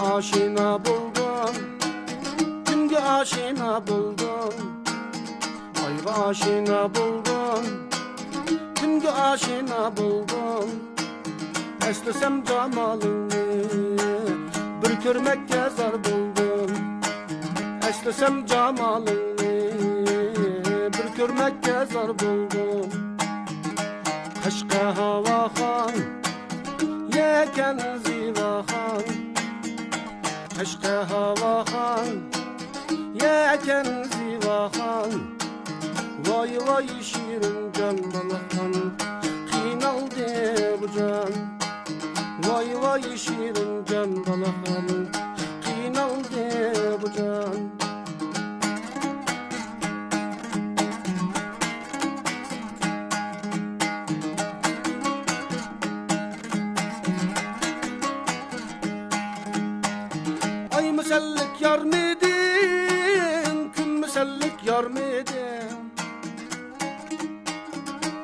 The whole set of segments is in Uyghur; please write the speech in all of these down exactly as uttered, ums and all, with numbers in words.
ئاشنا بولدۇم، كۈنگە ئاشنا بولدۇم، ئايغا ئاشنا بولدۇم، كۈنگە ئاشنا بولدۇم. ئەسلىسەم جامالىڭنى، بىر كۆرمەككە زار بولدۇم. ئەسلىسەم جامالىڭنى، بىر كۆرمەككە زار بولدۇم. قەشقەر ھاۋاخان، يەكەن زىۋاخان. قەشقەر ھاۋاخان، يەكەن زىۋاخان. ۋاي ۋاي شېرىنجان بالىخان، قىينالدى بۇ جان. ۋاي ۋاي شېرىنجان بالىخان، قىينالدى بۇ جان. ئايمۇ سەنلىك يارمىدىم، كۈنمۇ سەنلىك يارمىدىم.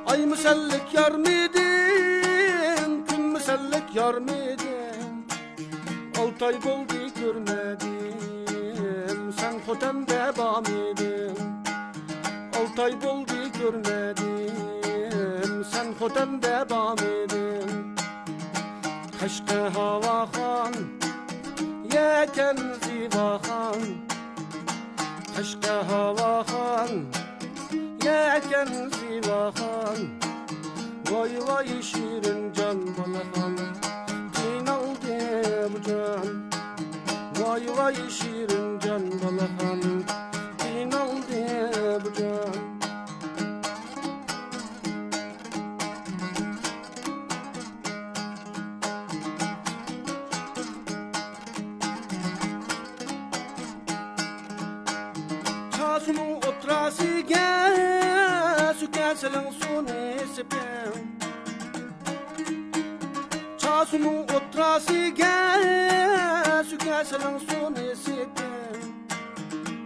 ئايمۇ سەنلىك يارمىدىم، كۈنمۇ سەنلىك يارمىدىم. ئالتاي بولدى كۆرمىدىم، سەن خوتەندە بارمىدىڭ؟ ئالتاي بولدى كۆرمىدىم، سەن خوتەندە بارمىدىڭ؟ قەشقەر ھاۋاخان، يەكەن زىۋاخان. قەشقەر ھاۋاخان، يەكەن زىۋاخان. ۋاي ۋاي شېرىنجان بالىخان، قىينالدى بۇ جان. ۋاي ۋاي شېرىنجان بالىخان، قىينالدى بۇ جان. چاسىنىڭ ئوتتۇراسىگە سۈكە سېلىڭ سۇنى سېپىڭ. چاسىنىڭ ئوتتۇراسىگە سۈكە سېلىڭ سۇنى سېپىڭ.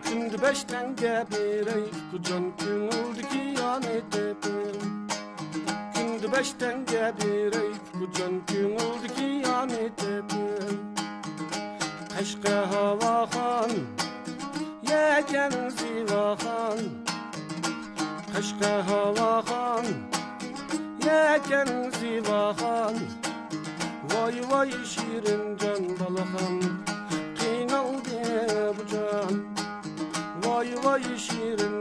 كۈندە بەش تەڭگە بېرەي، ئۇكىجان كۆڭۈلدىكى يارنى تېپىڭ. كۈندە بەش تەڭگە بېرەي، ئۇكىجان كۆڭۈلدىكى يارنى تېپىڭ. قەشقەر ھاۋاخان، يەكەن زىۋاخان. قەشقەر ھاۋاخان، يەكەن زىۋاخان. ۋاي ۋاي شېرىنجان بالىخان، قىينالدى بۇ جان. ۋاي ۋاي شېرىن